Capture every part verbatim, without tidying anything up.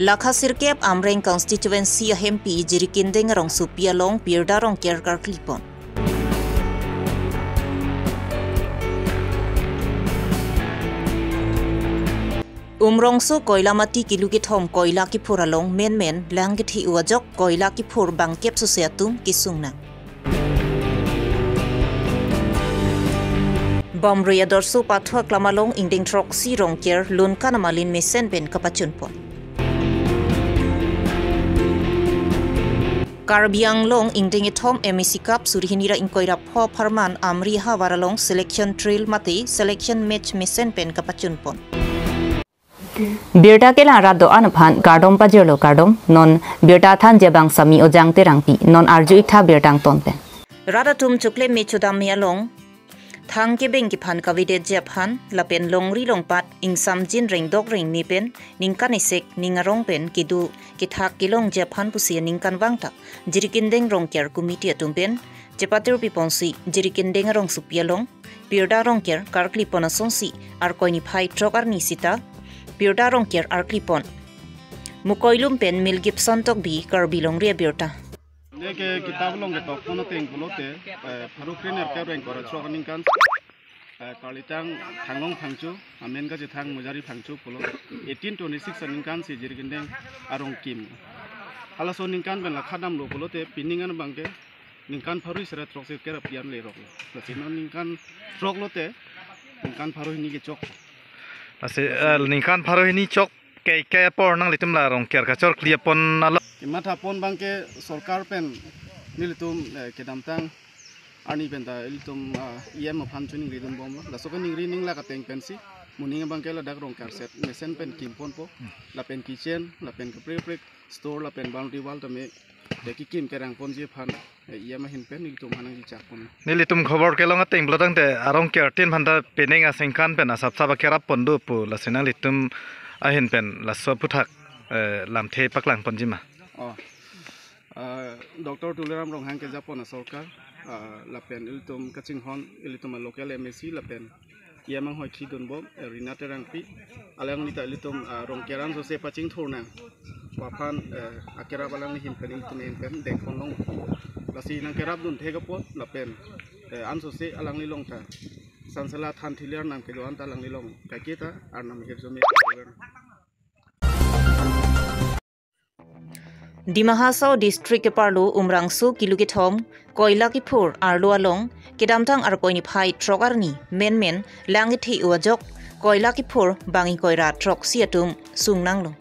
Lakha sirkep Amreng constituency ahempi Jirikindeng Rongsopi along birta Rongker karklipon. Umrongso Koilamati kilu kethom koila kiphur along menmen lang kethe-o ajok koila kiphur bangkep sose atum kesung nang. Bomrui Adorsho Pathu Aklam along ingdeng throksi Rongker lunkan amalin mesen pen kapachunpon. Karbi Anglong ingdeng kethom M A C Cup suri hini ra ingkoi ra pho apharman Amri havar along selection trial mate selection match mesen pen kapachunpon. Birta kelang rat do-an aphan kardom pajirlo, kardom. Non birta thanji abang Sami Ojang Terangpi. Non arju-ik tha birta angton pen. Rat atum chokle me chodam me along thang kebeng kephan kavedetji aphan lapen longri longpat ingsamjin rengdok rengme pen ningkan isek ning arong pen kedo kethak kelongji aphan pusi ningkanvang ta Jirikindeng Rongker Committee atum pen chepatir piponsi Jirikindeng Rongsopi along birta Rongker karklipon asonsi Arkoi niphai throk arni sita birta Rongker arklipon. Mukoilum pen Mel Gibson Tokbi, Karbi Longri Abirta. Neke kitab along ketok pon ateng pulote, eh, pharo kre nerkep ra ingkoi ra throk aningkan, eh, karlitang Thanglong Phangcho, amen kachethang Mujari Phangcho pulo, eighteen twenty-six aningkan si Jirikindeng arong kim. Halaso aningkan pen lakha damlo pulote pining an abangke ningkan pharo isi ra throksi kerap pian lerok lo. Lasi non ningkan throk lote ningkan pharo hini kechok. Lasi, eh, ningkan pharo hini chok ke ke apor nanglitum la Rongker kachor kli apon alo. Kematha pon abangke sorkar pen nelitum, eh, kedamtang arni pen ta ilitum, ah, E M aphan choningri dunbomlo. Laso keningri ning lak ateng pensi moning abangke ladak Rongker set mesen pen kimponpo. Lapen kitchen, lapen kaprek kaprek store, lapen boundary wall tame, eh, kekim kerangponji aphan, eh, E M ahin pen nelitum aphan nangjichakpon. Nelitum khobor kelong ateng pulo tangte arong kertin aphan ta penang asengkan pen asap sap akerap pon do pu, lasi nanglitum ahin pen laso aphuthak, eh, lamthe paklangponji ma? Oh. Ah, Doctor Tuliram Ronghang kejapon asorkar, ah, lapen ilitum kachinghon, ilitum a local M A C, lapen E M anghoi thidunbom, eh, Rina Terangpi, alangli ta ilitum, ah, Rongker ansose pachingthur nang pu aphan, eh, akerap alangli ahin pen ilitum ahin pen dengpon long. Lasi nangkerap dunthek apot lapen, eh, ansose alangli along ta sansela than thilir nang kedo-an ta alangli along kaiketa arnam hirjume. Dima Hasao District keparlo Umrangso kilu kethom koila kiphur arlo along kedamtang Arkoi niphai throk arni menmen lang kethe-o ajok koila kiphur bang ingkoi ra throksi atum sung nanglo.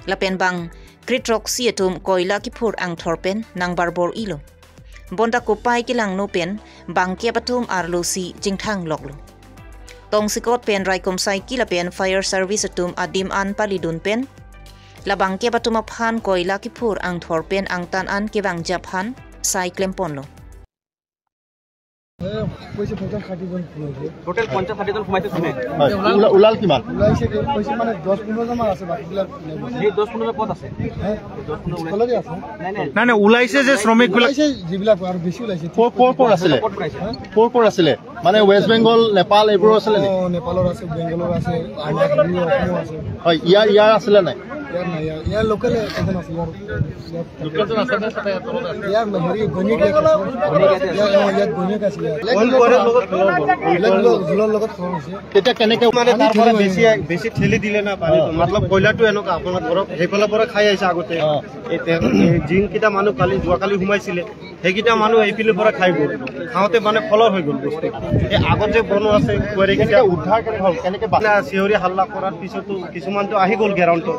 Lapen bang kre throksi atum koila kiphur angthor pen nangbarbor-ilo. Bonta kopai kelangno pen bangkep atum arlosi chingthang loklo. Tongsekot pen raikom saiki lapen fire service atum adim an palidun pen la bangkep atum aphan koila kiphur angthor pen angtan an kevangji aphan sai klemponlo. কৈছে পঞ্চাশ ষাঠি জন সোমাইছে। টোটেল পঞ্চাশ ষাঠি জন সোমাইছে চুমে। হয়, ওলা-, ওলাল কিমান? ওলাইছে কি, কৈছে মানে দহ পোন্ধৰ জন মান আছে, বাকীবিলাক ওলাই গৈছে। সেই দহ পোন্ধৰ জন ক'ত আছে? হে? দহ পোন্ধৰ ওলাইছে। তলতে আছে। নাই, নাই। নাই, নাই, ওলাইছে যে শ্ৰমিকবিলাক। ওলাইছে যিবিলাক আৰু বেছি ওলাইছে। ক'ৰ, ক'ৰ, ক'ৰ আছিলে? ক'ত ওলাইছে? হে? ক'ৰ, ক'ৰ আছিলে? মানে ৱেষ্ট বেংগল, নেপাল এইবোৰ আছিলে নেকি? অ, নেপালৰ আছে, বেংগলৰ আছে, আমাৰ হেৰি অসমৰ আছে। হয়, ইয়াৰ, ইয়াৰ আছিলে নাই? ইয়াৰ নাই, ইয়াৰ, ইয়াৰ লোকেল এজন আছে, ইয়াৰ, ইয়াৰ লোকেলজন আছে নে? ইয়াৰ হেৰি ঘৈণীয়েক ইয়াত আছে। ইয়াৰ, অ, ইয়াত ঘৈণীয়েক আছে, ইয়াৰ। অইল কোৱাৰৰ লগত খবৰ হ'ল। বেলেগ লোক, জোলৰ লগত খবৰ হৈছে। তেতিয়া কেনেকে মানে তাৰ পৰা বেছি, বেছি ঠেলি দিলে না পানীটো? অ। মতলব কয়লাটো এনেকুৱা আপোনাৰ ধৰক সেইফালৰ পৰা খাই আহিছে আগতে। অ। এই তে-, এই জিংকেইটা মানুহ কালি, যোৱাকালি সোমাইছিলে। সেইকেইটা মানুহ এইপিনৰ পৰা খাই গ'ল, খাওঁতে মানে ফলৰ হৈ গ'ল বস্তু। এই আগত যে বনোৱা আছে কুঁৱাৰীকেইটা, উদ্ধাৰ কেনেকে হ'ল? কেনেকে বা- চিঞৰি হাল্লা কৰাৰ পিছতো কিছুমানতো আহি গ'ল গ্ৰাউণ্ডত,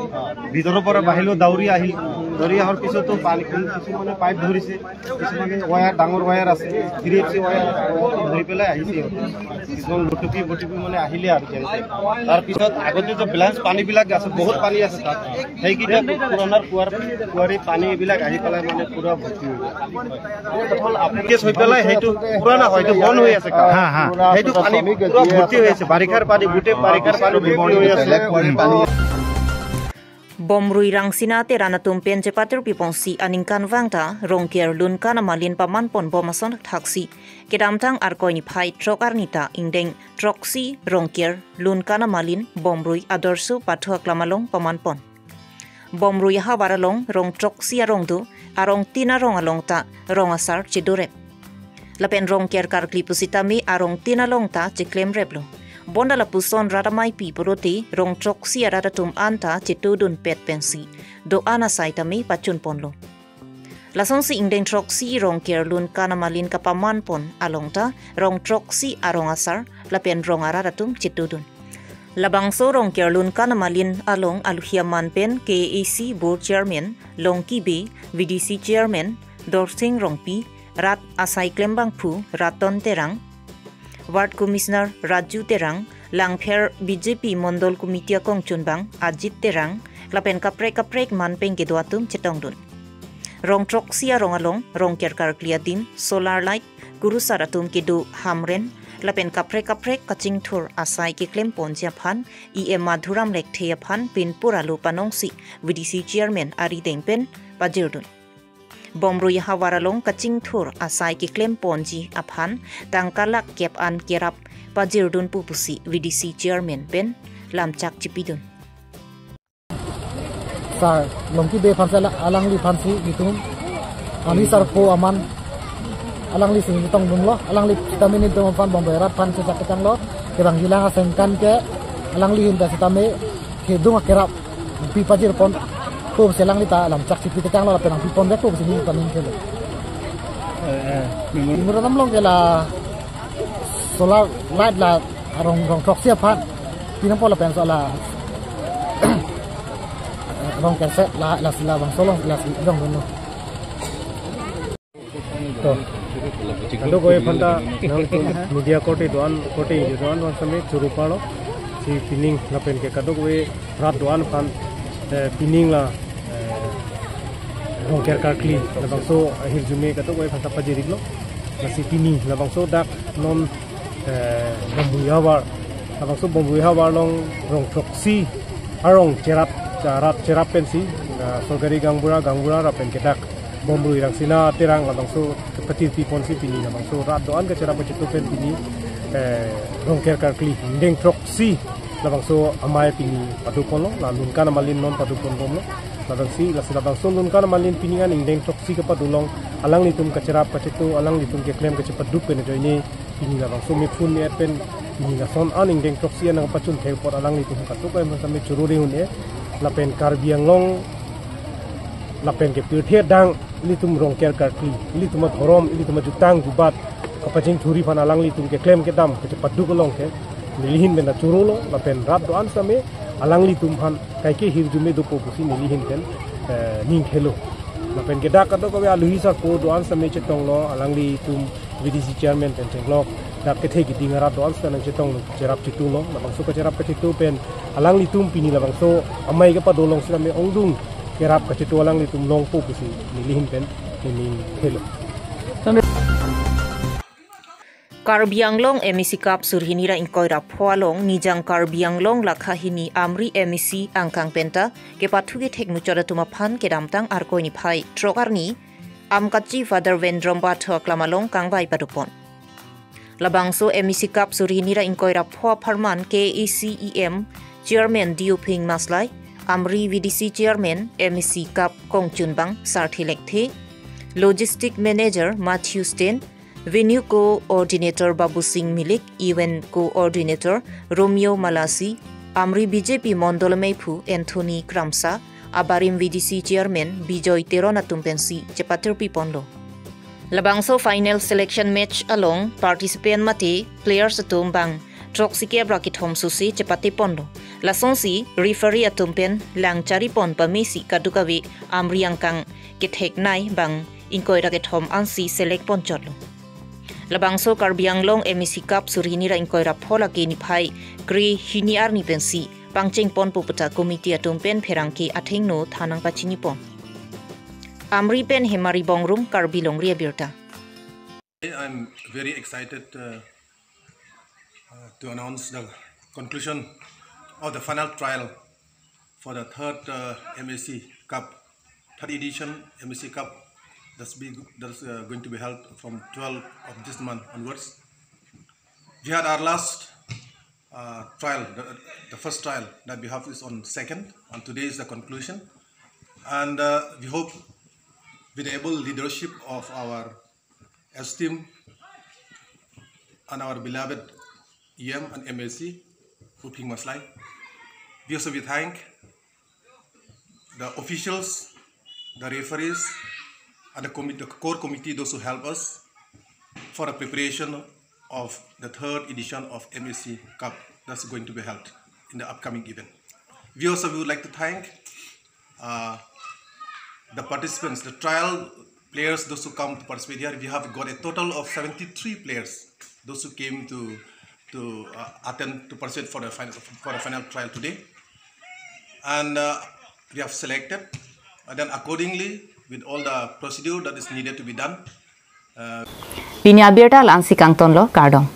ভিতৰৰ পৰা বাহিৰলৈ দৌৰি আহিল। দৌৰি অহাৰ পিছতো পানী, কিছুমানে পাইপ ধৰিছে, কিছুমানে ৱায়াৰ, ডাঙৰ ৱায়াৰ আছে, থ্ৰী এফ চি ৱায়াৰ আছে, ধৰি পেলাই আহিছে সিহঁতে। কিছুমান লুটুকি বুটুকি মানে আহিলে আৰু যেনেকে। তাৰ পিছত আগতে যে বেলেঞ্চ পানীবিলাক আছে, বহুত পানী আছে তাত, সেইকেইটা পুৰণাৰ কুঁৱাৰ, কুঁৱাৰী পানী এইবিলাক আহি পেলাই মানে পুৰা ভৰ্তি হৈ গ'ল। কেছ হৈ পেলাই সেইটো পুৰণা হয়, এইটো বন্ধ হৈ আছে কাম। হা, হা। সেইটো পানী পুৰা ভৰ্তি হৈ আছে, বাৰিষাৰ পানী, গোটেই বাৰিষাৰ পানী ভৰ্তি হৈ আছে। Bomrui Rangsina Teron atum pen chepatir piponsi aningkanvang ta Rongker lunkan amalin pamanponbom ason thaksi kedamtang Arkoi niphai throk arni ta ingdeng throksi Rongker lunkan amalin Bomrui Adorsho Pathu Aklam along pamanpon. Bomrui ahavar along rong throksi arong do, arong tin arong along ta rong asar chedorep. Lapen Rongker karkli pusitame arong tin along ta cheklem-replo. Bonta lapuson rat ameipi pulote rong throksi arat atum anta chetudun pet pensi do-an asai tame pachun ponlo. Lasonsi ingdeng throksi Rongker Lunkan Amalin kapaman pon along ta rong throksi arong asar lapen rong arat atum chetudun. Labangso Rongker Lunkan Amalin along aluhi aman pen K A A C Board Chairman Longki Bey, V D C Chairman Dorsing Rongpi, rat asai klembangphu Raton Terang, Ward Commissioner Raju Terang, Langpher B J P Mondol Committee akongchunbang Ajit Terang, lapen kaprek kaprek man pen kedo atum chetongdun. Rong throksi arong along Rongker karkli adim, solar light, kurusar atum kedo Hamren, lapen kaprek kaprek kachingthur asai keklem ponji aphan E M Madhuram Lekthe aphan pinpur alo panongsi V D C Chairman arideng pen pajirdun. Bomrui ahavar along kachingthur asai keklem ponji aphan tangka lakh kep an kerap pajirdun pu pusi V D C Chairman pen lamchak chipidun. Sir Longki Bey aphan si ala-, alangliphan si itum, aluhi sarpo aman, alangli si tongdunlo, alangli sitame nelitum aphan Bomrui arat aphan chechak kechanglo, kevangjilang asengkan ke, alangli ahin ta sitame kedung akerap pi pajir pon, ko si alangli ta lamchak chipi kechanglo lapen nangpi ponvek ko si nelitum ning khelo. Eh, eh, memang. Imur alam along ke la solar light la arong rong throksi aphan pinang pon lapen so la rong kerset la, lasi labangso along lasi dongdunlo. To. Kadokave aphanta nangtum media korte do-an, korte do-an aphan sitame choro parlo. Si pining lapen ke kadokave rat do-an aphan, eh, pining la, eh, Rongker karkli labangso ahirjume kadokave aphanta pajir-iklo. Lasi pini labangso dak non, eh, Bomrui ahavar, labangso Bomrui ahavar along rong throksi arong cherap, rat cherap pensi, eh, sorkari gaonbura, gaonbura lapen ke dak Bomrui Rangsina Terang labangso kepatirpi ponsi pini labangso rat do-an kacherap kachetu pen pini, eh, Rongker karkli ingdeng throksi labangso amei pini pado ponlo, la Lunkan Amalin non pado ponbomlo. Labangsi, lasi labangso Lunkan Amalin pini an ingdeng throksi kepado along alanglitum kacherap kachetu, alanglitum keklem kachepaduk pen ajoine pini labangso mephun me-et pen pini lason an ingdeng throksi an nangpachun thek apot alanglitum kadokave aphanta me choro ri un-e. Lapen Karbi Anglong lapen ke pirthe adang ilitum Rongker karkli, ilitum adhorom, ilitum ajutang jubat kapachingthurji aphan alanglitum keklem kedam kachepaduk along ke neli ahin pen ta chorolo, lapen rat do-an sitame alanglitum aphan kaike hirjume dopo pusi neli ahin pen, eh, ning khelo. Lapen ke dak kadokave aluhi sarpo do-an sitame chetonglo, alanglitum V D C Chairman pen chenglok, dak kethe keding arat do-an sitame nangchetonglo, cherap chetulo, labangso kacherap kachetu pen alanglitum pini labangso amei kepado along sitame ongdung kerap kachetu alanglitum longpo pusi neli ahin pen neli ning khelo. Karbi Anglong M A C Cup suri hini ra ingkoi ra pho along Nijang Karbi Anglong lakha hini Amri M A C angkang penta kepathu kethek muchot atum aphan kedamtang Arkoi niphai throk arni Amkachi Father Vendrom Bathok lam along kangvai padopon. Labangso M A C Cup suri hini ra ingkoi ra pho apharman K A A C E M Chairman Dioping Maslai, Amri V D C Chairman M A C Cup kongchunbang Sarthe Lekthe, Logistic Manager Matthew Stein, Venue Coordinator Babu Singh Milik, Event Coordinator Romeo Malasi, Amri B J P Mondol ameiphu Anthony Kramsa, abarim V D C Chairman Bijoy Teron atum pensi chepatirpi ponlo. Labangso final selection match along participant mate players atum bang throksi kep ra kethom susi chepate ponlo. Lasonsi referee atum pen lang chari pon pamesi kadokave Amri angkang kethek nei bang ingkoi ra kethom ansi select ponchotlo. Labangso Karbi Anglong M A C Cup suri hini ra ingkoi ra pho lake niphai kre hini arni pensi pangcheng ponpo puta committee atum pen pherangke athengno than nangpachini pon. Amri pen Hemari Bongrung, Karbi Longri Abirta. I'm very excited, uh, uh, to announce the conclusion of the final trial for the third, uh, M A C Cup, third edition M A C Cup that's be, that's, uh, going to be held from twelve of this month onwards. We had our last, uh, trial, the, the first trial that we have is on second, and today is the conclusion. And uh, we hope with the able leadership of our esteemed and our beloved E M and M A C, Pu Phingma Salai. We also we thank the officials, the referees, and the, committee, the core committee, those who help us for the preparation of the third edition of M A C Cup that's going to be held in the upcoming event. We also would like to thank uh, the participants, the trial players, those who come to participate here. We have got a total of seventy-three players, those who came to to uh, attend to participate for the final for the final trial today. And uh, we have selected, and then accordingly, with all the procedure that is needed to be done, uh, Pini abirta la-ansi kangtonlo, kardom.